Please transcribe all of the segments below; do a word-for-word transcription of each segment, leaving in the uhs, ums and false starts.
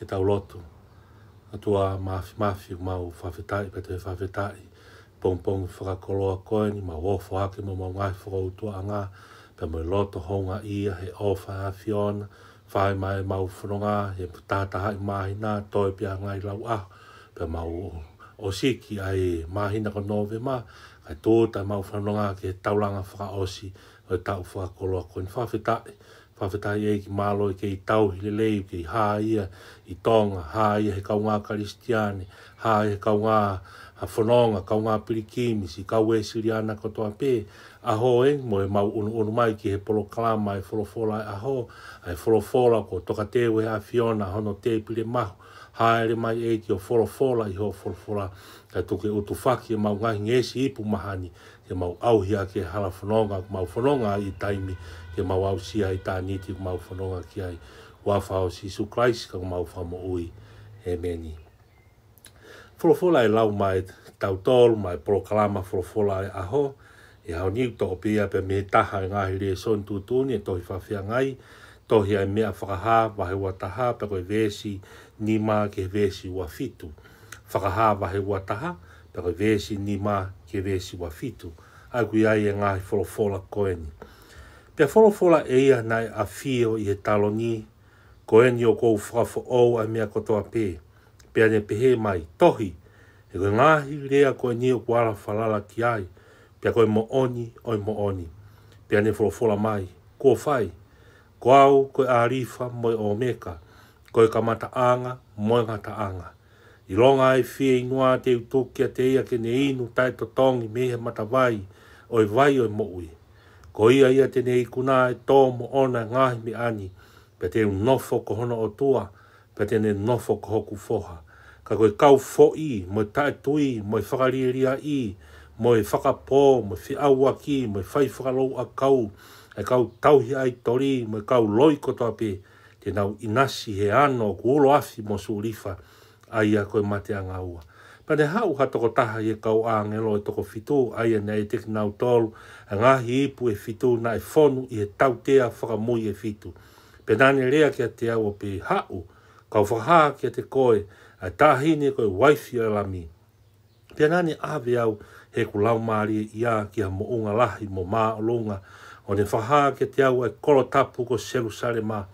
Ke tau lotu. ʻOtua Māfimafi, mau fakafetaʻi pea toe fakafetaʻi pongipongi fakakoloa ko eni, mau ʻofa hake mo mau ngaahi fakautuaʻanga, pea mo e loto houngaʻia he ʻofa ʻa e ʻAfiona, fai mai mau fononga he tahatahaʻi māhina, toe pea ngaahi lau ʻaho, pea mau ʻosiki ʻa e māhina ko Nōvema, kae tūʻuta mau fononga ki he taulanga fakaʻosi ʻo e taʻu fakakoloa ko eni. Fakafetaʻi, fakafetaʻi ʻEiki, mālō ʻi he kei tauhi lelei, kei hā ia ʻi Tonga, hā ia he kaungā Kalisitiane, hā ia he kaungā ha fononga, kaungā pilikimi, siʻi kau Uēsiliana kotoa pē, ʻaho eni mo e mau ʻunuʻunu mai ki he polokalama ʻa e Folofola ʻo e ʻAho, ʻa e folofola kuo tokateu ʻe he ʻAfiona hono tēpile mahu, hāʻele mai ʻEiki ʻo folofola ʻi hoʻo folofola, kae tuku ke utufaki ʻemau ngaahi ngeʻesi ipu mahani, ke mau ʻauhia ki he hala fononga, mau fononga ʻi taimi, ke mau aʻusia ʻitāniti, mau fononga ki ai. Huafa ʻo Sīsū Kalaisi, ko homau Fakamoʻui. ʻĒmeni. Folofola ʻe lau maʻa tautolu, maʻa e polokalama Folofola ʻo e ʻAho, ʻi he ʻaho ni ʻoku toʻo pē ia pē mei he taha ʻo e ngaahi lēsoni tuʻutuʻuni ʻi he tohi Fakafeangai, tohi ʻa e Meʻa Fakahā, vahe ua taha, pea ko e veesi nima ki he veesi ua fitu. Fakahā vahe ua taha, pea ko e veesi nima ki he veesi ua fitu. ʻA ia ʻoku ʻi ai e ngaahi folofola ko eni. Pea folofola ʻe ia naʻe ʻafio ʻi he taloni, Ko eni ʻoku ou fakafoʻou ʻa e meʻa kotoa pē. Pea ne pehē mai, Tohi, he ko e ngaahi lea ko eni ʻoku ala falala ki ai, pea ko e moʻoni ʻo e moʻoni. Pea ne folofola mai, Kuo fai, ko au ko e ʻAlifa mo e ʻOmeka, ko e kamataʻanga mo e ngataʻanga. ʻIlonga ʻa e fieinua te u tuku kiate ia ke ne inu taʻetotongi mei he matavai ʻo e vai ʻo e moʻui. Ko ia ia te ne ikuna ʻa e tō moʻona ʻo e ngaahi meʻa ni, pea te u nofo ko hono ʻOtua, pea te ne nofo ko hoku foha. Ka ko e kau foʻi, mo e taʻetui, mo e fakalielia ʻi, mo e fakapō, mo e feʻauaki, mo e fai fakalouʻakau, ʻa e kau tauhi ʻaitoli, mo e kau loi kotoa pē, te nau ʻinasi he ano ʻoku ulo afi mo sulifa, ʻa ia ko e mate ʻanga ua. Pea ne haʻu ha tokotaha ʻi he kau ʻāngelo ʻe toko fitu, ʻa ia naʻe ʻiate kinautolu ʻa e ngaahi ipu ʻe fitu naʻe fonu ʻi he tautea fakamui ʻe fitu. Pea naʻa ne lea kiate au ʻo pehē, Haʻu, kau fakahā kiate koe ʻa e taʻahine ko e uaifi ʻo e Lami. Pea naʻa ne ʻave au ʻe heʻeku laumālie ia ki ha moʻunga lahi mo māʻolunga, ʻo ne fakahā kiate au ʻa e kolo tapu ko Selūsalema,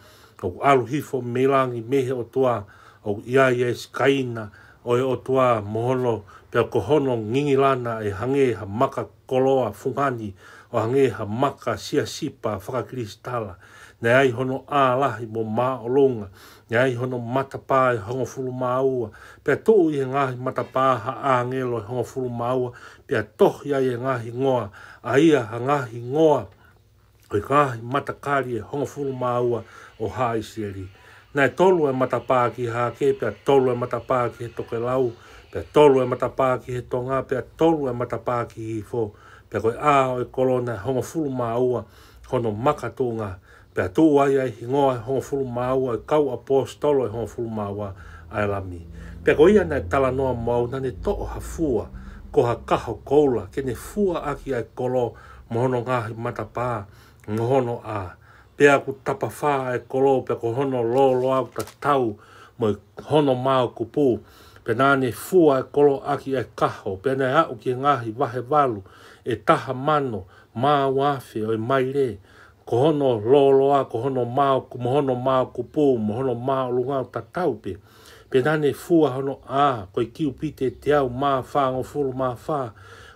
ʻoku ʻalu hifo mei langi mei he ʻOtua, ʻoku ʻi ai ʻa e Sikaina ʻo e ʻOtua mo hono, pea ko hono ngingilana ʻe hangē ha maka koloa fungani, ʻo hangē ha maka siasipa fakakilisitala. Naʻe ʻi ai hono ʻā lahi mo māʻolunga, naʻe ʻi ai hono matapā ʻe hongofulu mā ua, pea tuʻu ʻi he ngaahi matapā ha ʻāngelo ʻe hongofulu mā ua, pea tohi ai ʻa e ngaahi hingoa, ʻa ia ʻa e ngaahi hingoa ʻo e ngaahi matakali ʻe hongofulu mā ua ʻo Haʻa ʻIsileli. Naʻe tolu ʻa e matapā ki hahake, pea tolu ʻa e matapā ki he tokelau, pea tolu ʻa e matapā ki he tonga, pea tolu ʻa e matapā ki hihifo, pea ko e ʻā ʻo e kolo naʻe hongofulu mā ua hono makatuʻunga, pea tuʻu ai ʻa e hingoa ʻe hongofulu mā ua ʻo e kau ʻaposetolo ʻe hongofulu mā ua ʻa e Lami. Pea ko ia naʻe talanoa mo au naʻa ne toʻo ha fua, ko ha kaho koula, ke ne fua ʻaki ʻa e kolo mo hono ngaahi matapā, mo hono ʻā. Pea ʻoku tapafā ʻa e kolo, pea ko hono lōloa ʻoku tatau mo hono mao kupu. Pea naʻa ne fua ʻa e kolo ʻaki ʻa e kaho, pea naʻe aʻu ki he ngaahi vahe valu ʻe taha mano mā ua afe ʻo e maile. Ko hono lōloa, ko hono mao, mo hono mao kupu, mo hono māʻolunga ʻoku tatau pē. Pea naʻa ne fua hono ʻā, ko e kiupite ʻe teau mā fāngofulu mā fā,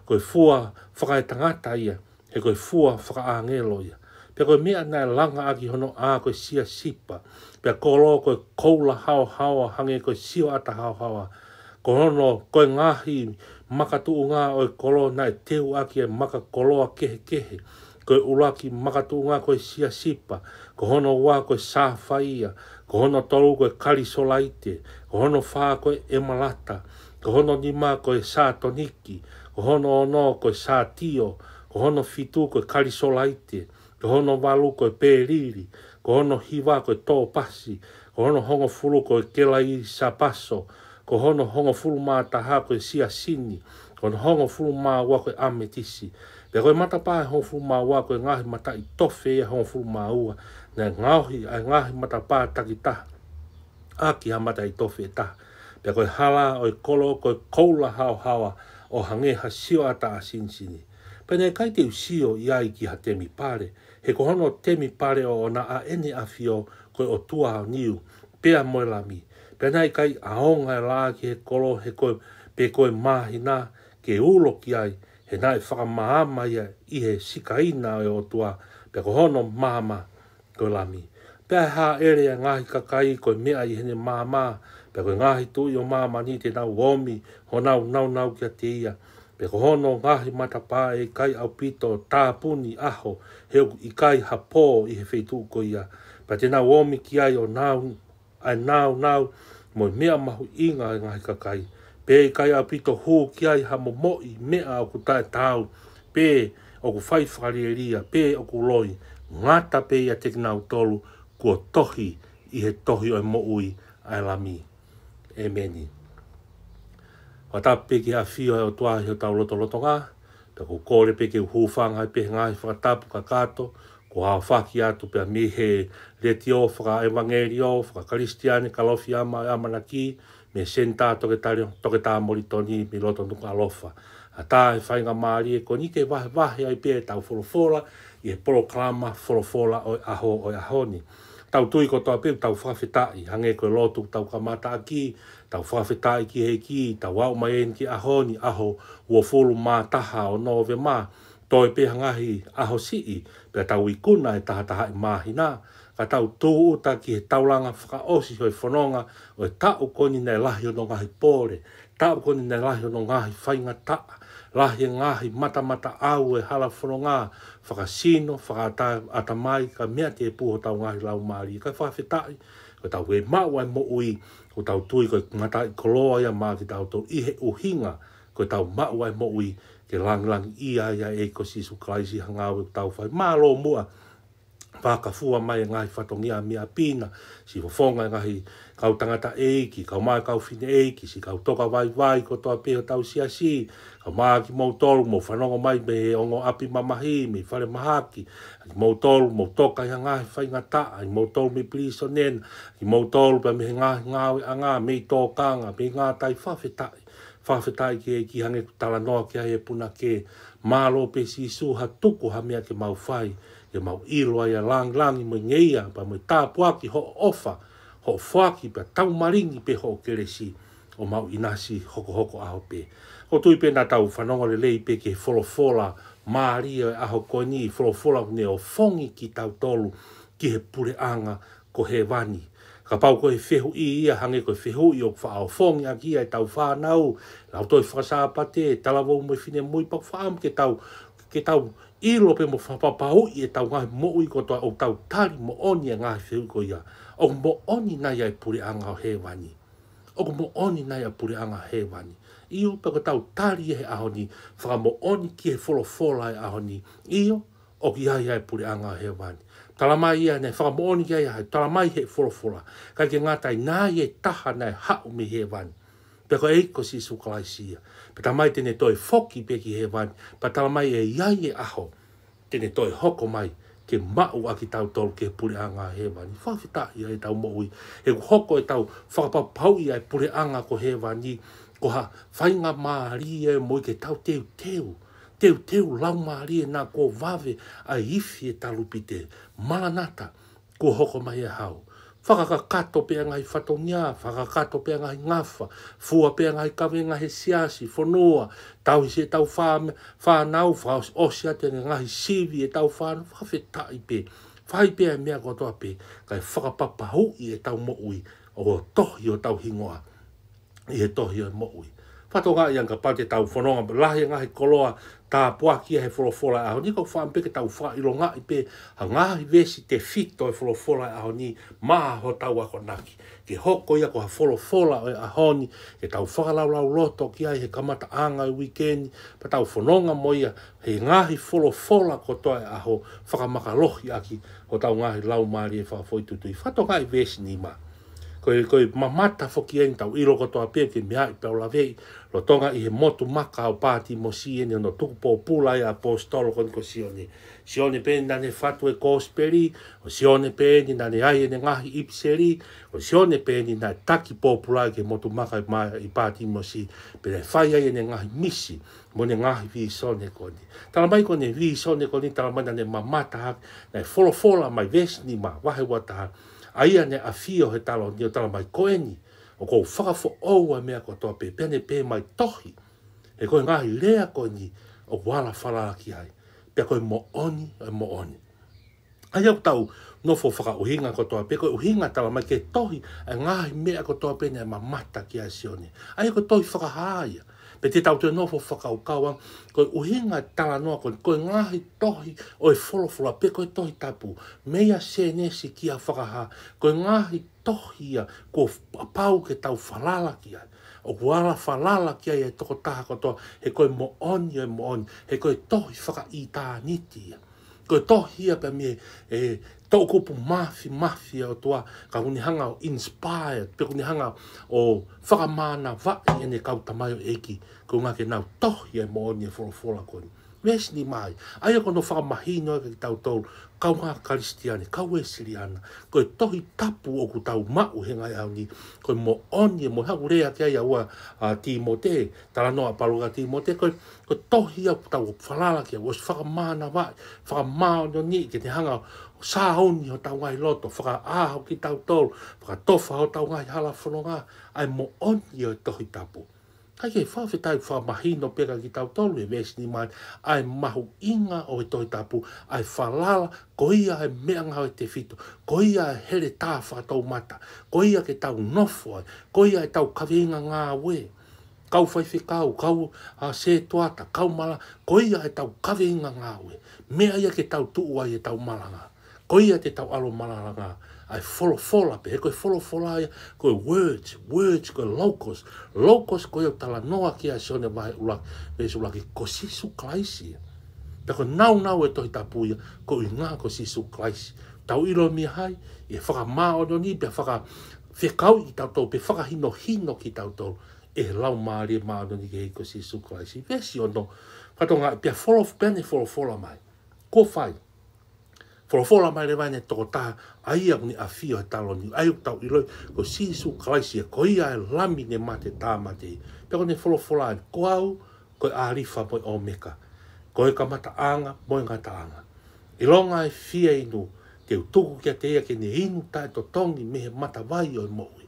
ko e fua fakaetangata ia, he ko e fua fakaʻāngelo ia. Pea ko e meʻa naʻe langa ʻaki hono ʻā ko e siasipa, pea kolo ko e koula haohaoa hangē ko e sioʻata haohaoa. Ko hono, ko e ngaahi makatuʻunga ʻo e kolo naʻe teu ʻaki ʻa e maka koloa kehekehe. Ko e ʻuluaki makatuʻunga ko e siasipa, ko hono ua ko e sāfaia, ko hono tolu ko e kalisolaite, ko hono fā ko e ʻemalata, ko hono nima ko e sātoniki, ko hono ono ko e sātio, ko hono fitu ko e kalisolaite, ko hono valu ko e pēlili, ko hono hiva ko e tōpasi, ko hono hongofulu ko e kelaisapaso, ko hono hongofulu mā taha ko e siasini, ko hono hongofulu mā ua ko e ʻametisi. Pea ko e matapā ʻe hongofulu mā ua ko e ngaahi mataʻitofe ia ʻe hongofulu mā ua, naʻe ngaohi ʻa e ngaahi matapā takitaha ʻaki ha mataʻitofe ʻe taha. Pea ko e hala ʻo e kolo ko e koula haohaoa ʻo hangē ha sioʻata ʻa sinisini. Pea naʻe ʻikai te u sio ʻi ai ki ha temipale, he ko hono temipale ʻoʻona ʻa ʻEne ʻAfio ko e ʻOtua ʻo Niu, pea mo e Lami. Pea naʻe ʻikai ʻaonga e lā ki he kolo he ko e, pe ko e māhina ke ulo ki ai, he naʻe fakamaama ia ʻi he sikaina ʻo e ʻOtua, pea ko hono maama ko e Lami. Pea haʻele ʻa e ngaahi kakai ko e meʻa ʻi heʻene maama, pea ko e ngaahi tuʻi ʻo māmani te nau ʻomi honau naunau kiate ia. Pea ko hono ngaahi matapā ʻe ʻikai ʻaupito tāpuni ʻaho, he ʻoku ʻikai ha pō ʻi he feituʻu ko ia. Pea te nau ʻomi ki ai ʻo nau ʻa e naunau mo e meʻa mahuʻinga ʻo e ngaahi kakai. Pea ʻikai ʻaupito hū ki ai ha momoʻi meʻa ʻoku taʻetaau, pe ʻoku fai fakalielia, pe ʻoku loi, ngata pē ʻiate kinautolu kuo tohi ʻi he tohi ʻo e moʻui ʻa e Lami. ʻEmeni. Fakatapu pē ki he ʻafio ʻa e ʻOtua ʻi hotau lotolotonga, pea ʻoku ou kole pē ke u hūfanga ai pē he ngaahi fakatapu kakato, kuo aofaki atu pea mei he Letiō Fakaʻevangelio Fakakalisitiane Kalofiama ʻo e ʻAmanaki, mei he Senitā Toketā, Toketā Molitoni mei loto Nukuʻalofa. ʻAtā e faingamālie ko eni ke vahevahe ai pē ʻetau folofola ʻi he polokalama folofola ʻo e ʻaho, ʻo e ʻaho ni. Tau tui kotoa pē ʻoku tau fakafetaʻi, hangē ko e lotu ʻoku tau kamata ʻaki, tau fakafetaʻi ki he ʻEiki, tau aʻu mai eni ki he ʻaho ni, ʻaho uofulu mā taha ʻo Nōvema, toe pē ha ngaahi ʻaho siʻi, pea tau ikuna e tahatahaʻi māhina, ka tau tūʻuta ki he taulanga fakaʻosi ʻo e fononga ʻo e taʻu ko eni naʻe lahi hono ngaahi pole, taʻu ko eni naʻe lahi hono ngaahi faingataʻa, lahi e ngaahi matamataʻau ʻo e hala fononga, fakasino, fakaʻatamai, kae meʻa tēpū hotau ngaahi laumālie. Kae fakafetaʻi, ko ʻetau kei maʻu ʻa e moʻui, ʻoku tau tui ko e mataʻikoloa ia maʻa kitautolu ʻi he ʻuhinga ko ʻetau maʻu ʻa e moʻui, ke langilangiʻia ai ʻa e ʻEiki ko Sīsū Kalaisi ʻi he ngāue ʻoku tau fai. Mālō muʻa, fakafua mai e ngaahi fatongia mei ʻapi na, siʻi fofonga e ngaahi kau tangataʻeiki, kau mai kau fineʻeiki, siʻi kau tokavaivai kotoa pē hotau siasi, kau mai kimoutolu mou fanongo mai mei he ongo ʻapi mamahi, mei falemahaki, kimoutolu mou toka ʻi ha ngaahi faingataʻa, kimoutolu mei pilīsone na, kimoutolu pea mei he ngaahi ngāueʻanga, mei tōkanga, mei ngātai, fakafetaʻi. Fakafetaʻi ki he ʻEiki, hangē ko e talanoa ki ai e punake, mālō pē Sīsū ha tuku ha meʻa ke mau fai, ke mau ʻilo ai ʻa e langilangi mo e ngeia, pea mo e tāpuaki hoʻo ʻofa, hoʻo foaki pea taumalingi pē hoʻo kelesi, ʻo mau ʻinasi hokohoko ʻaho pē. ʻOku ou tui pē naʻa tau fanongo lelei pē ki he folofola mālie ʻo e ʻaho ko eni, folofola ʻoku ne ʻofongi kitautolu ki he puleʻanga ko hēvani. Kapau ko e fehuʻi ia, hangē ko e fehuʻi ʻoku faʻa ʻofongi ʻaki ia ʻetau fānau, lau tohi fakasāpate, talavou mo e finemui, pea ʻoku faʻa ʻamu ke tau, ke tau ʻilo pē mo fakapapauʻi ʻetau ngaahi moʻui kotoa ʻoku tau tali moʻoni e ngaahi fehuʻi ko ia. ʻOku moʻoni nai ʻa e puleʻanga ʻo hēvani? ʻOku moʻoni nai ʻa e puleʻanga ʻo hēvani? ʻIo, pea ko ʻetau tali ia he ʻaho ni, fakamoʻoni ki he folofola he ʻaho ni. ʻIo, ʻoku ʻi ai ʻa e puleʻanga ʻo hēvani. Talamai ia naʻe fakamoʻoni ki ai, ʻa e talamai he folofola. ʻIkai ke ngata ai, naʻe ʻi ai e taha naʻe haʻu mei hēvani. Pea ko e ʻEiki ko Sīsū Kalaisi ia. Pea talamai te ne toe foki pē ki hēvani. Pea talamai ʻe ʻi ai e ʻaho te ne toe hoko mai ke maʻu ʻa kitautolu ki he puleʻanga ʻo hēvani. Fakafetaʻi ʻa ʻetau moʻui. He ʻoku hoko ʻetau fakapapauʻi ʻa e puleʻanga ko hēvani ko ha faingamālie moʻui ke tau teuteu. Teuteu laumālie naʻa kuo vave ʻa e ifi e talupite. Maranata, kuo hoko mai e ʻaho. Fakakakato pē ʻa e ngaahi fatongia, fakakakato pē ʻa e ngaahi ngafa, fua pē ʻa e ngaahi kavenga he siasi, fonua, tauhi siʻetau fā-, fānau, fakaʻosiʻosi atu e ngaahi sivi ʻetau fānau, fakafetaʻi pē. Fai pē ʻa e meʻa kotoa pē, kae fakapapauʻi ʻetau moʻui, ʻo tohi hotau hingoa ʻi he tohi ʻo e moʻui. Fatongia ia kapau te tau fononga lahi e ngaahi koloa tāpuaki ʻa e folofola he ʻaho ni, ʻoku ou fakaʻamu pē ke tau fakaʻilongaʻi pē ha ngaahi veesi tefito ʻo e folofola he ʻaho ni maʻa hotau akonaki. Ke hoko ia ko ha folofola ʻo e ʻaho ni, ke tau fakalaulauloto ki ai he kamataʻanga ʻo e uike ni, pea tau fononga mo ia he ngaahi folofola kotoa e ʻaho, fakamakalohi ʻaki hotau ngaahi laumālie fakafoʻituitui. Fatongia e veesi nima. Ko e, ko e mamata foki eni, tau ʻilo kotoa pē ʻoku ke meaʻi pea u laveʻi, lolotonga ʻi he motu maka ʻo Pātimosi eni, hono tuku pōpula ʻa e ʻaposetolo ko eni ko Sione. Sione pē eni naʻa ne fatu e kosipeli, ʻo Sione pē eni naʻa ne ʻai ʻene ngaahi ʻipiseli, ʻo Sione pē eni naʻe taki pōpula ki he motu maka ʻi Ma-, ʻi Pātimosi, pea naʻe fai ai ʻene ngaahi misi mo ʻene ngaahi vīsone ko eni. Talamai ko ʻene vīsone ko eni, talamai naʻa ne mamata hake, naʻe folofola mai, veesi nima, vahe ua taha, ʻa ia naʻe ʻafio he taloni, ʻo talamai, ko eni, ʻoku ou fakafoʻou ʻa e meʻa kotoa pē, pea ne pehē mai, tohi, he ko e ngaahi lea ko eni ʻoku ala falala ki ai, pea ko e moʻoni ʻo e moʻoni. ʻA ia ʻoku tau nofo fakaʻuhinga kotoa pē, ko e ʻuhinga talamai ke tohi ʻa e ngaahi meʻa kotoa pē naʻe mamata ki ai ʻa Sione. ʻA ia ko e tohi Fakahā ia. Pea te tau toe nofo fakakaukau ange, ko e ʻuhinga talanoa ko, ko e ngaahi tohi ʻo e folofola pe ko e Tohi Tapu, meia Sēnesi kia Fakahā, ko e ngaahi tohi ia kuo pau ke tau falala ki ai. ʻOku ala falala ki ai e tokotaha kotoa, he ko e moʻoni ʻo e moʻoni, he ko e tohi fakaʻitāniti ia. Ko e tohi ia pea mei he toʻukupu māfimafi ʻa e ʻOtua, ka ʻoku ne hanga ʻo inspired, pe ʻoku ne hanga ʻo fakamānavaʻi ʻene kau tamaioʻeiki, koeʻuhi ke nau tohi ʻa e moʻoni ʻo e folofola ko eni. Veesi nima ia, ʻa ia ko hono fakamahino ia kiate kitautolu, kaungā Kalisitiane, kau Uēsiliana, ko e Tohi Tapu ʻoku tau maʻu he ngaahi ʻaho ni, ko e moʻoni ʻo e moʻoni, hangē ko e lea ki ai ʻa ua ʻa Tīmote, talanoa ʻa Paula kia Tīmote, ko e, ko e tohi ia ʻoku tau falala ki ai, ʻosi fakamānavaʻi, fakamāʻoniʻoniʻi, ke ne hanga ʻo sāuni hotau ngaahi loto, fakaʻā hotau ngaahi loto, fakatofa hotau ngaahi hala fononga, ʻa e moʻoni ʻo e Tohi Tapu. Kae kehe, fakafetaʻi fakamahino pē kiate kitautolu he veesi nima ʻa e mahuʻinga ʻo e Tohi Tapu, ʻa e falala, ko ia ʻa e meʻangāue tefito, ko ia ʻa e heletā fakatoumata, ko ia ke tau nofo ai, ko ia ʻetau kaveinga ngāue, kau faifekau, kau ʻa sētuata, kau malanga, ko ia ʻetau kaveinga ngāue, meʻa ia ke tau tuʻu ai ʻetau malanga. Ko ia te tau ʻalu ʻo malanga, ʻa e folofola pē, he ko e folofola ia, ko e words, words, ko e logos, logos ko ia ʻoku talanoa ki ai ʻa Sione vahe ʻuluaki, veesi ʻuluaki, ko Sīsū Kalaisi ia. Pea ko e nāunau ʻo e Tohi Tapu ia, ko e ʻuhinga ko Sīsū Kalaisi. Tau ʻilo mei ai, ʻe fakamāʻoniʻoni, pea fakafekauʻi kitautolu, pea fakahinohino kitautolu ʻe he Laumālie Māʻoniʻoni ki he ʻEiki ko Sīsū Kalaisi. Veesi ono, fatonga, pea folof-, pea ne folofola mai. Kuo fai. Folofola mai leva ʻene tokotaha, ʻa ia ʻoku ne ʻafio he taloni, ʻa ia ʻoku tau ʻiloʻi ko Sīsū Kalaisi ia, ko ia ʻa e Lami ne mate tāmateʻi. Pea ko ʻene folofola eni, ko au, ko e ʻĀlifa mo e ʻŌmeka, ko e kamataʻanga mo e ngataʻanga. ʻIlonga ʻe fieinua, te u tuku kiate ia ke ne inu taʻetotongi mei he matavai ʻo e moʻui.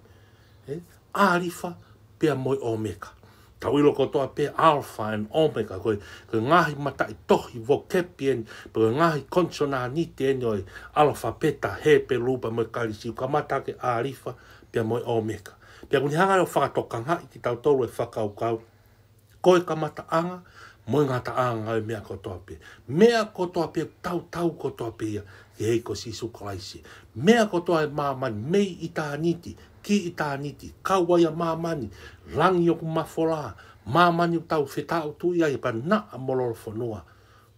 ʻE, ʻĀlifa pea mo e ʻŌmeka. Tau ʻilo kotoa pē Alpha and Omega, ko e, ko e ngaahi mataʻitohi vocab eni, pe ko e ngaahi konsonaniti eni ʻo e ʻalafapeta Hepelū pea mo e Kalisi, kamata ʻaki e ʻĀlifa pea mo e ʻŌmeka. Pea ʻoku ne hanga ʻo fakatokangaʻi kitautolu e fakakaukau, ko e kamataʻanga mo e ngataʻanga ʻo e meʻa kotoa pē. Meʻa kotoa pē, tautau kotoa pē ia ki he ʻEiki ko Sīsū Kalaisi. Meʻa kotoa ʻi māmani, mei ʻitāniti ki ʻitāniti, kau ai ʻa māmani, langi ʻoku mafola, māmani ʻoku tau fetaʻutuʻi ai, pea naʻa mo lolofonua,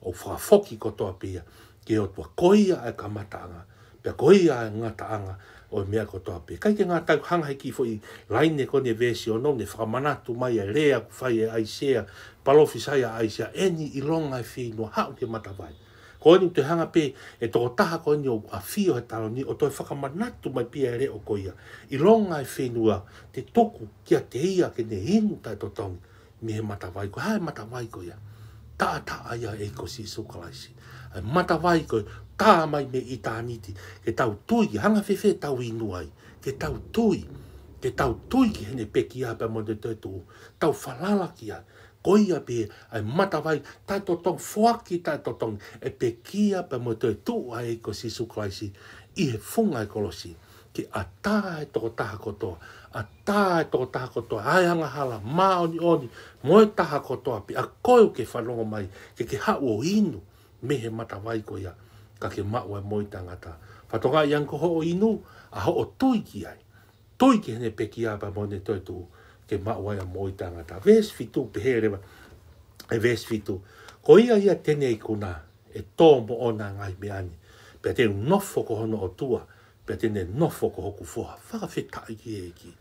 ʻoku fakafoki kotoa pē ia ki he ʻOtua. Ko ia ʻa e kamataʻanga, pea ko ia ʻa e ngataʻanga ʻo e meʻa kotoa pē. ʻIkai ke ngata ai, hanga he kiʻi foʻi laine ko eni ʻo e veesi ono, ne fakamanatu mai ʻa e lea ʻoku fai ʻe ʻAisea, palōfisai ʻa ʻAisea, eni ʻilonga ʻe fieinua, haʻu ki he matavai. Ko eni ʻoku toe hanga pē ʻe he tokotaha ko eni ʻoku ʻafio he taloni ʻo toe fakamanatu mai pē ʻa e leʻo ko ia. ʻIlonga ʻe fieinua, te u tuku kiate ia ke ne inu taʻetotongi mei he matavai. Ko e hā e matavai ko ia? Taʻataʻa ia ʻo e ʻEiki ko Sīsū Kalaisi. ʻA e matavai ko ē ʻoku tā mai mei ʻitāniti, ke tau tui, hanga fēfē ʻetau inu ai? Ke tau tui, ke tau tui ki heʻene pekia pea mo ʻene toetuʻu. Tau falala ki ai. Ko ia pē ʻa e matavai taʻetotongi, foaki taʻetotongi ʻa e pekia pea mo e toetuʻu ʻa e ʻEiki ko Sīsū Kalaisi ʻi he funga ʻo e kolosi, ke ʻatā e tokotaha kotoa, ʻatā e tokotaha kotoa, ʻa e angahala, māʻoniʻoni, mo e taha kotoa pē, ʻa koe ʻoku ke fanongo mai, ke ke haʻu ʻo inu mei he matavai ko ia, ka ke maʻu ʻa e moʻui taʻengata. Fatongia ange ko hoʻo inu, ʻa hoʻo tui ki ai. Tui ki heʻene pekia pea mo ʻene toetuʻu, ke maʻu ai ʻa e moʻui taʻengata. Veesi fitu, pehē leva ʻe veesi fitu: Ko ia ia te ne ikuna, ʻe tō moʻona ʻa e ngaahi meʻa ni, pea te u nofo ko hono ʻOtua, pea te ne nofo ko hoku foha. Fakafetaʻi ki he ʻEiki.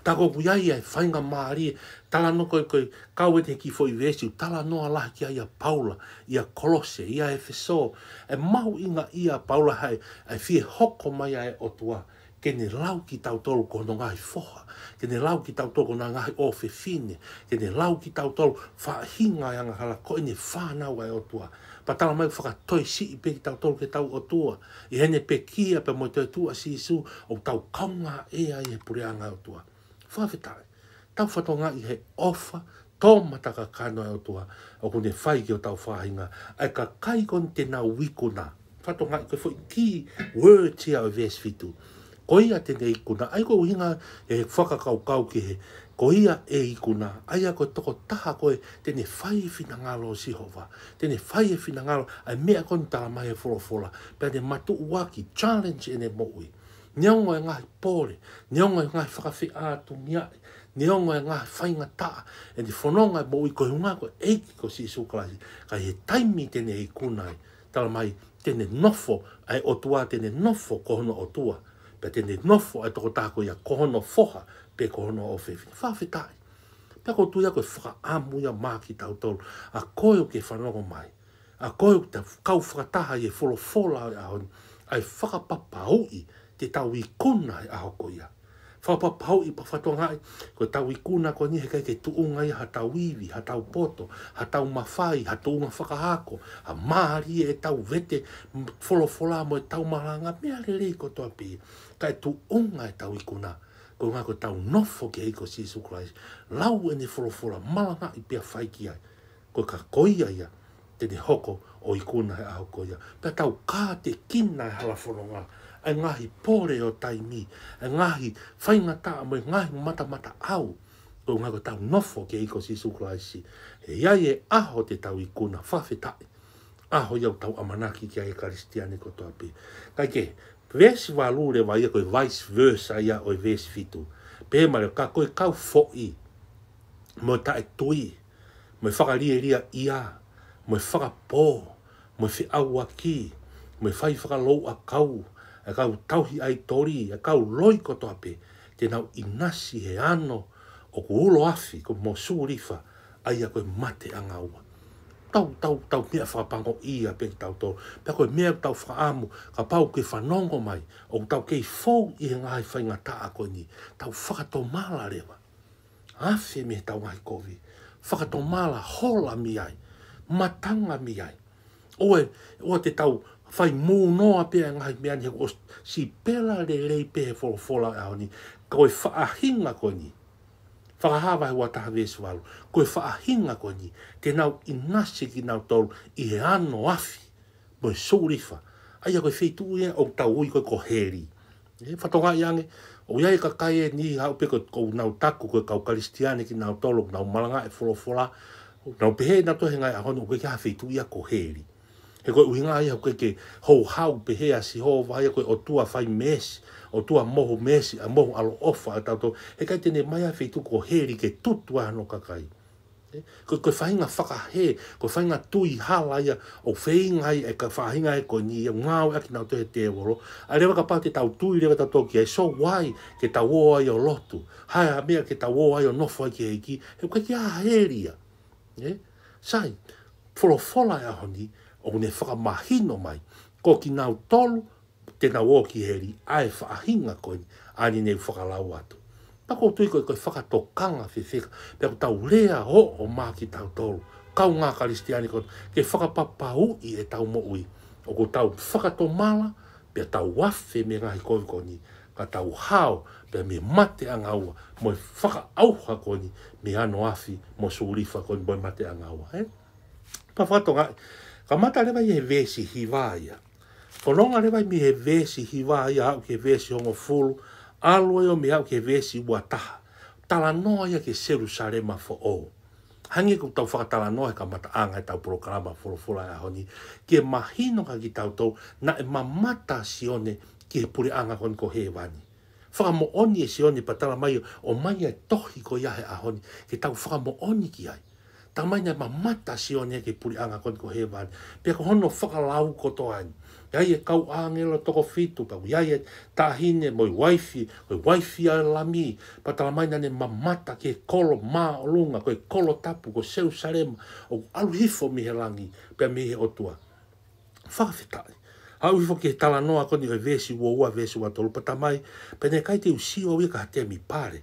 Tā ko ʻoku ʻi ai e faingamālie, talanoa ko ē, ko e kau ʻete kiʻi foʻi veesi, talanoa lahi ki ai ʻa Paula, ʻia Kolose, ʻia ʻEfesō, ʻe mahuʻinga ʻia Paula ʻa e, ʻa e fie hoko mai ʻa e ʻOtua, ke ne lau kitautolu ko hono ngaahi foha, ke ne lau kitautolu ko hono ngaahi ʻofefine, ke ne lau kitautolu faʻahinga ʻo e angahala ko ʻene fānau ʻa e ʻOtua. Pea tala mai fakatoesiʻi pē kitautolu ki heʻetau ʻOtua, ʻi heʻene pekia pea mo e toetuʻu ʻa Sīsū, ʻoku tau kaungā ʻea ʻi he puleʻanga ʻo e ʻOtua. Fakafetaʻi. Tau fakatokangaʻi he ʻofa tōmatakakano ʻa e ʻOtua ʻoku ne fai ki hotau faʻahinga, ʻa e kakai ko eni te nau ikuna. Fakatokangaʻi ko e foʻi key word ia ʻo e veesi fitu. Ko ia te ne ikuna. ʻA ia ko e ʻuhinga e fakakaukau ki he, ko ia ʻe ikuna, ʻa ia ko e tokotaha ko ē te ne fai e finangalo ʻo Sihova, te ne fai e finangalo, ʻa e meʻa ko eni tala mai he folofola, pea ne matuʻuaki, challenge ʻene moʻui. Neongo e ngaahi pole, neongo e ngaahi fakafeʻātungiaʻi, neongo e ngaahi faingataʻa ʻene fononga e moʻui, ko e ʻuhinga ko e ʻEiki ko Sīsū Kalaisi, ka ʻi he taimi te ne ikuna ai, tala mai te ne nofo ʻa e ʻOtua, te ne nofo ko hono ʻOtua, pea te ne nofo ʻa e tokotaha ko ia ko hono foha, pe ko hono ʻofefine. Fakafetaʻi. Pea ʻoku ou tui ko e fakaʻamu ia maʻa kitautolu, ʻa koe ʻoku ke fanongo mai, ʻa koe ʻoku ke kau fakataha ʻi he folofola ʻo e ʻaho ni, ʻa e fakapapauʻi te tau ikuna he ʻaho ko ia. Fakapapauʻi pea fakatokangaʻi, ko ʻetau ikuna ko eni heʻikai ke tuʻunga ia haʻatau ivi, haʻatau poto, haʻatau mafai, ha tuʻunga fakaako, ha mālie ʻetau vete folofola mo ʻetau malanga, meʻa lelei kotoa pē. Ka ʻe tuʻunga ʻetau ikuna, ko e ʻuhinga ko ʻetau nofo ki he ʻEiki ko Sīsū Kalaisi, lau ʻene folofola, malangaʻi pea fai ki ai. Ko e ka ko ia ia te ne hoko ʻo ikuna he ʻaho ko ia. Pea tau kātekina e hala fononga, ʻa e ngaahi pole ʻo taimi, ʻa e ngaahi faingataʻa mo e ngaahi matamataʻau, ko e ʻuhinga ko ʻetau nofo ki he ʻEiki ko Sīsū Kalaisi. ʻE ʻi ai e ʻaho te tau ikuna. Fakafetaʻi. ʻAho ia ʻoku tau ʻamanaki ki ai e Kalisitiane kotoa pē. Kae kehe, veesi valu leva ia ko e vice versa ia ʻo e veesi fitu. Pehē mai leva, ka ko e kau foʻi, mo e taʻetui, mo e fakalielia ia, mo e fakapō, mo e feʻauaki, mo e fai fakalouʻakau, ʻa e kau tauhi ʻaitoli, ʻa e kau loi kotoa pē, te nau ʻinasi he ano ʻoku ulo afi ko mo sulifa, ʻa ia ko e mate ʻanga ua. Tau, tau, tau meʻa fakapango ia pē kitautolu. Pea ko e meʻa ʻoku tau fakaʻamu, kapau ʻoku ke fanongo mai, ʻoku tau kei fou ʻi he ngaahi faingataʻa ko eni, tau fakatomala leva. Afe mei heʻetau ngaahi kovi. Fakatomala, hola mei ai. Matanga mei ai. ʻOua, ʻoua te tau fai mūnoa pē ʻa e ngaahi meʻa ni he kuo ʻosi sipela lelei pē he folofola ʻo e ʻaho ni. Ko e faʻahinga ko eni. Fakahā vahe ua taha veesi valu. Ko e faʻahinga ko eni, te nau ʻinasi kinautolu ʻi he ano afi mo e sulifa. ʻA ia ko e feituʻu ia ʻoku tau ui ko ē ko heli. ʻE, fakatokangaʻi ange, ʻoku ʻi ai e kakai ʻe niʻihi haʻu pē ko ē ʻoku nau taku ko e kau Kalisitiane kinautolu, ʻoku nau malanga e folofola, ʻoku nau pehē nautolu he ngaahi ʻaho ni ʻoku ʻikai ke ʻi ai ha feituʻu ia ko heli. He ko e ʻuhinga ia ʻoku ʻikai ke houhau pehē ʻa Sihova ia ko e ʻOtua fai meesi, ʻOtua mohu meesi, ʻa mohu ʻaloʻofa ʻa tautolu. Heʻikai te ne ʻomai ha feituʻu ko heli ke tutu ai hono kakai. ʻE, ko, ko e faʻahinga fakahē, ko e faʻahinga tui hala ia ʻoku feinga ai e kau faʻahinga ē ko eni ia ngāueʻaki nautolu ʻe he tēvolo. ʻA ia leva kapau te tau tui leva tautolu ki ai, so why ke tau ō ai ʻo lotu? Hā e meʻa ke tau ō ai ʻo nofo ai ki he ʻEiki? He ʻoku ʻikai ke ʻi ai ha heli ia. ʻE? Sai, folofola e ʻaho ni, ʻoku ne fakamahino mai, ko kinautolu te nau ō ki heli, ʻa e faʻahinga ko eni, ʻa eni ne u fakalau atu. Pea ʻoku ou tui ko e, ko e fakatokanga fefeka, pea ʻoku tau lea hoʻo maʻa kitautolu, kaungā Kalisitiane ko ē, ke fakapapauʻi ʻetau moʻui. ʻOku tau fakatomala, pea tau afe mei he ngaahi kovi ko eni, ka tau hao pē mei he mate ʻanga ua, mo e fakaʻauha ko eni, mei he ano afi, mo e sulifa ko eni, mo e mate ʻanga ua, ē? Pea fakatokangaʻi, kamata leva ʻi he veesi hiva ia. Fononga leva mei he veesi hiva ia aʻu ki he veesi hongofulu, ʻalu ai ʻo mei ai aʻu ki he veesi ua taha. Talanoa ia ki he Selusalema foʻou. Hangē ko ʻetau fakatalanoa he kamataʻanga ʻetau polokalama folofola ʻo e ʻaho ni, ke mahino kia kitautolu, naʻe mamata ʻa Sione ki he puleʻanga ko eni ko hēvani. Fakamoʻoni ʻe Sione pea tala mai ʻo ʻomai e tohi ko ia he ʻaho ni, ke tau fakamoʻoni ki ai. Talamai naʻe mamata ʻa Sione ki he puleʻanga ko eni ko hēvani. Pea ko hono fakalau kotoa eni. ʻI ai e kau ʻāngelo toko fitu, pea ʻoku ʻi ai e taʻahine mo e uaifi, ko e uaifi ʻa e Lami. Pea talamai naʻa ne mamata ki he kolo māʻolunga, ko e kolo tapu, ko Selusalema, ʻoku ʻalu hifo mei he langi, pea mei he ʻOtua. Fakafetaʻi. Haʻu hifo ki he talanoa ko eni ʻo e veesi ua ua, veesi ua tolu, pea talamai, pea naʻe ʻikai te u sio au ia ki ha temipale.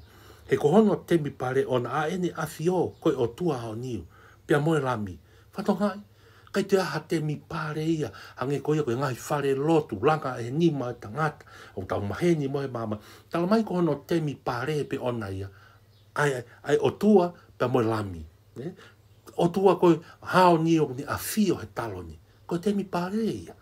He ko hono temipale ʻoʻona ʻa ʻEne ʻAfio, ko e ʻOtua ʻaoniu, pea mo e Lami. Fakatokangaʻi, ʻikai toe ʻi ai ha temipale ia, hangē ko ia ko e ngaahi fale lotu, langa ʻe he nima ʻo e tangata, ʻoku tau maheni mo e maama. Talamai ko hono temipale pē ʻoʻona ia, ʻa e, ʻa e ʻOtua pea mo e Lami. Ne? ʻOtua ko e ʻaoniu ʻoku ne ʻafio he taloni. Ko e temipale ia.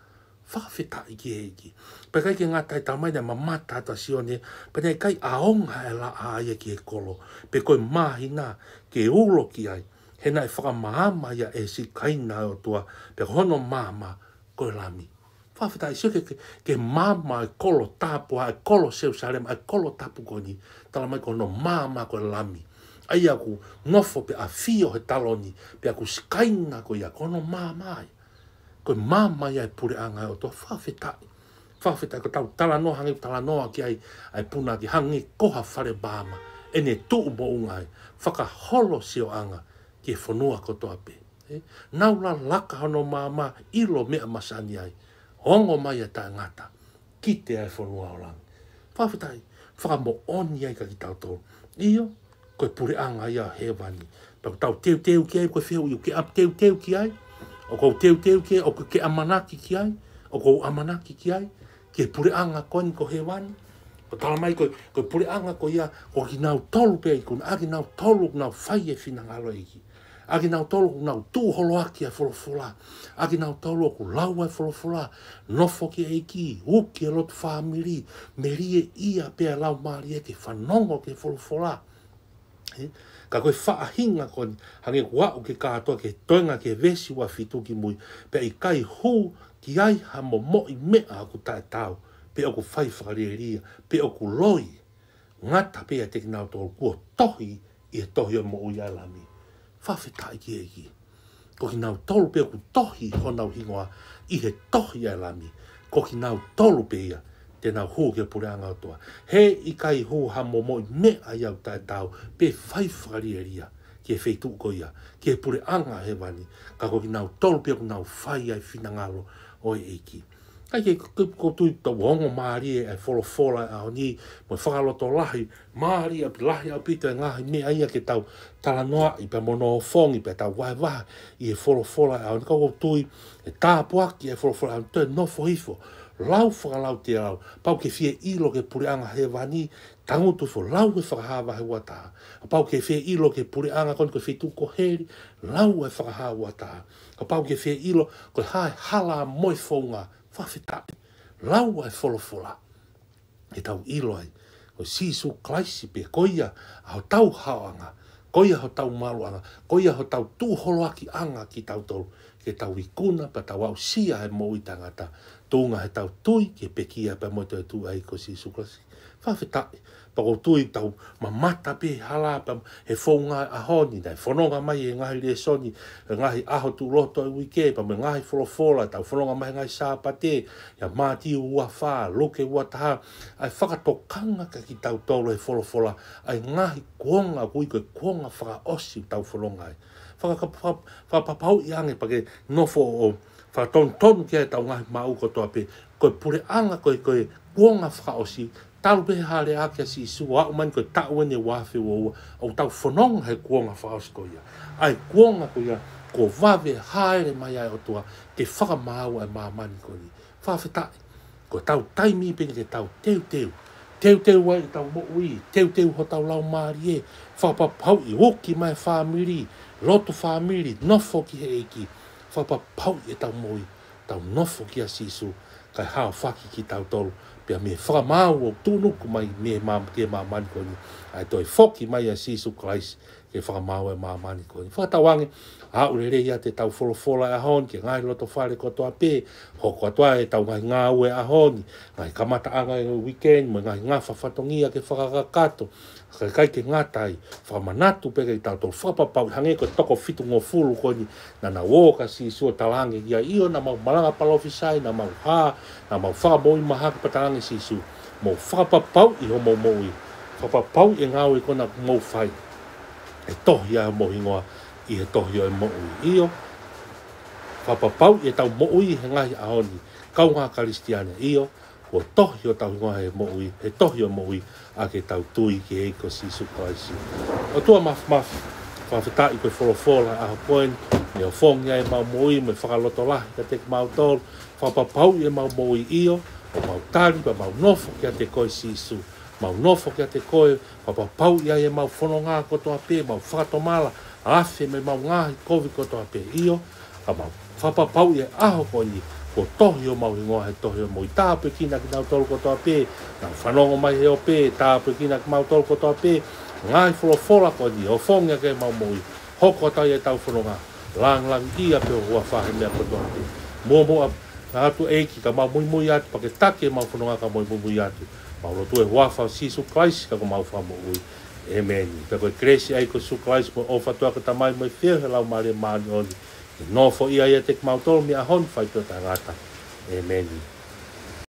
Fakafetaʻi ki he ʻEiki. Pea ʻikai ke ngata ai, talamai naʻe mamata atu ʻa Sione, pea naʻe ʻikai ʻaonga e laʻā ia ki he kolo, pe ko e māhina ke ulo ki ai. He naʻe fakamaama ia ʻe he Sikaina ʻo e ʻOtua, pea ko hono maama ko e Lami. Fakafetaʻi. Sio ki he, ki he, ki he maama ʻo e kolo tapu, ʻa e kolo Selusalema, ʻa e kolo tapu ko eni, talamai ko hono maama ko e Lami. ʻA ia ʻoku nofo pea ʻafio he taloni, pea ʻoku Sikaina ko ia, ko hono maama ia. Ko e maama ia ʻo e puleʻanga ʻo e ʻOtua. Fakafetaʻi. Fakafetaʻi, ko ʻetau talanoa hangē ko e talanoa ki ai ʻa e punake, hangē ko ha fale maama, ʻene tuʻu moʻunga ai, fakaholo sioʻanga ki he fonua kotoa pē. ʻE, nau lalaka hono maama, ʻilo meʻa masani ai, ongo mai ʻa e taʻengata, kite ʻa e fonua ʻo langi. Fakafetaʻi, fakamoʻoni ai kia kitautolu. ʻIo, ko e puleʻanga ia ʻo hēvani. Pea ʻoku tau teuteu ki ai, ko e fehuʻi ʻoku ke ʻa-, teuteu ki ai, ʻoku ou teuteu ki ai, ʻoku ke ʻamanaki ki ai, ʻoku ou ʻamanaki ki ai, ki he puleʻanga ko eni ko hēvani. ʻOku talamai ko, ko e puleʻanga ko ia, ko kinautolu pē ʻa e ikuna, ʻa kinautolu ʻoku nau fai e finangalo ʻo e ʻEiki. ʻA kinautolu ʻoku nau tuʻu holoaki ʻa e folofola. ʻA kinautolu ʻoku lau ʻa e folofola, nofo ki he ʻEiki, uki e lotu fāmili, melie ia pea laumālie ke fanongo ki he folofola. ʻE, ka ko e faʻahinga ko eni, hangē ʻoku aʻu ke kātoa ki he toenga ki he veesi ua fitu ki mui, pea ʻikai hū ki ai ha momoʻi meʻa ʻoku taʻetaau, pe ʻoku fai fakalielia, pe ʻoku loi, ngata pē ʻiate kinautolu kuo tohi ʻi he tohi ʻo e moʻui ʻa e Lami. Fakafetaʻi ki he ʻEiki. Ko kinautolu pē ʻoku tohi honau hingoa ʻi he tohi ʻa e Lami, ko kinautolu pē ia te nau hū ki he puleʻanga ʻo e ʻOtua. He ʻikai hū ha momoʻi meʻa ia ʻoku taʻetaau, pe fai fakalielia ki he feituʻu ko ia, ki he puleʻanga ʻo hēvani, ka ko kinautolu pē ʻoku nau fai ʻa e finangalo ʻo e ʻEiki. ʻIkai ke, ke, ʻoku ou tui ʻoku tau ongo mālie ʻa e folofola ʻo e ʻaho ni, mo e fakalotolahi mālie ʻaupito, lahi ʻaupito e ngaahi meʻa ia ke tau talanoaʻi pea mo nofoʻi pea tau vahevahe ʻi he folofola ʻo e ʻaho ni. Ka ʻoku ou tui ʻe tāpuaki ʻa e folofola ʻo e ʻaho ni, toe nofo hifo, lau fakalautelau, pau ke fie ʻilo ki he puleʻanga hēvani, tangutu hifo, lau e Fakahā vahe ua taha. Kapau ke fie ʻilo ki he puleʻanga ko eni ko e feituʻu ko heli, lau e Fakahā ua taha. Kapau ke fie ʻilo ko e hā e hala mo e founga, fakafetaʻi, lau e folofola, ke tau ʻilo ai ko Sīsū Kalaisi pē, ko ia ʻa hotau haoʻanga, ko ia hotau maluʻanga, ko ia hotau tuʻu holoakiʻanga kitautolu, ke tau ikuna pea tau aʻusia e moʻui taʻengata, tuʻunga heʻetau tui ki he pekia pea mo e toetuʻu ʻa e ʻEiki ko Sīsū Kalaisi. Fakafetaʻi. Pea ʻoku ou tui ʻoku tau mamata pē he hala pea mo e founga ʻo e ʻaho ni, naʻe fononga mai he ngaahi lēsoni he ngaahi ʻaho tuʻuloto ʻo e uike, pea mo e ngaahi folofola, tau fononga mai he ngaahi Sāpate, ʻia Mātiu ua fā, Luke ua taha, ʻa e fakatokanga kia kitautolu he folofola ʻa e ngaahi kuonga, ʻoku ui ko e kuonga fakaʻosi ʻoku tau fononga ai. Faka-, faka-, fakapapauʻi ange pea ke nofo ʻo fakatonutonu ki ai ʻetau ngaahi maʻu kotoa pē, ko e puleʻanga ko e, ko e kuonga fakaʻosi, talu pē he hāʻele ʻa Sīsū ʻo aʻu mai ko e taʻu eni ʻe ua afe ua ua, ʻoku tau fononga he kuonga fakaʻosi ko ia. ʻA e kuonga ko ia kuo vave hāʻele mai ai e ʻOtua ke fakamaau ʻa e māmani ko eni. Fakafetaʻi. Ko ʻetau taimi pē eni ke tau teuteu. Teuteu ai ʻetau moʻui, teuteu hotau laumālie, fakapapauʻi uki mai e fāmili, lotu fāmili, nofo ki he ʻEiki. Fakapapauʻi ʻetau moʻui, tau nofo kia Sīsū, kae haofaki kitautolu pea mei he fakamaau ʻoku tuʻunuku mai mei he mā-, ki he māmani ko eni, ʻa e toe foki mai ʻa Sīsū Kalaisi ke fakamaau e māmani ko eni. Fakatauange, aʻu lelei ʻa ʻetau folofola ʻi he ʻaho ni ki he ngaahi lotofale kotoa pē, hoko atu ʻetau ngaahi ngāue ʻi he ʻaho ni, ngaahi kamataʻanga ʻi he weekend, mo e ngaahi ngafa fatongia ke fakakakato, kae ʻikai ke ngata ai, fakamanatu pē kiate kitautolu, fakapapauʻi hangē ko e toko fitungofulu ko eni, naʻa nau ō kia Sīsū ʻo talaange ki ai, ʻio, naʻa mau malanga palōfisai, naʻa mau hā, naʻa mau fakamoʻui mahaki pea talaange ʻe Sīsū, mou fakapapauʻi homou moʻui, fakapapauʻi e ngāue ko ena ʻoku mou fai, ʻe tohi ʻa homou hingoa ʻi he tohi ʻo e moʻui. ʻIo, fakapapauʻi ʻetau moʻui he ngaahi ʻaho ni, kāinga Kalisitiane, ʻio, kuo tohi hotau hingoa he moʻui, he tohi ʻo e moʻui, ʻa ʻetau tui ki he ʻEiki ko Sīsū Kalaisi. ʻOtua Māfimafi, fakafetaʻi ko e folofola ʻa e ʻaho ko eni, ne ʻofongi ai ʻemau moʻui, mo e fakalotolahi kiate kimautolu, fakapapauʻi ʻemau moʻui, ʻio, ʻo mau tali pea mau nofo kiate koe Sīsū, mau nofo kiate koe, fakapapauʻi ai ʻemau fononga kotoa pē, mau fakatomala, afe mei heʻemau ngaahi kovi kotoa pē, ʻio, ka mau fakapapauʻi e ʻaho ko eni, kuo tohi homau hingoa he tohi ʻo e moʻui. Tāpuekina kinautolu kotoa pē naʻa nau fanongo mai he ope, tāpuekina kimautolu kotoa pē, ngaahi folofola ko eni, ʻofongi ʻaki ʻemau moʻui, hoko atu ai ʻetau fononga, langilangiʻia pē ho huafa he meʻa kotoa pē. Muʻomuʻa atu ʻEiki ka mau muimui atu, pea ke taki ʻemau fononga ka mau muimui atu. Mau lotu he huafa ʻo Sīsū Kalaisi ko homau Fakamoʻui. ʻĒmeni. Pea ko e kelesi ʻa e ʻEiki ko Sīsū Kalaisi mo e ʻofa ʻa e ʻOtua ko e Tamai mo e feohi ʻa e Laumālie Māʻoniʻoni, ke nofoʻia ʻiate kimautolu mei he ʻaho ni ʻo fai pē ʻo taʻengata. ʻĒmeni.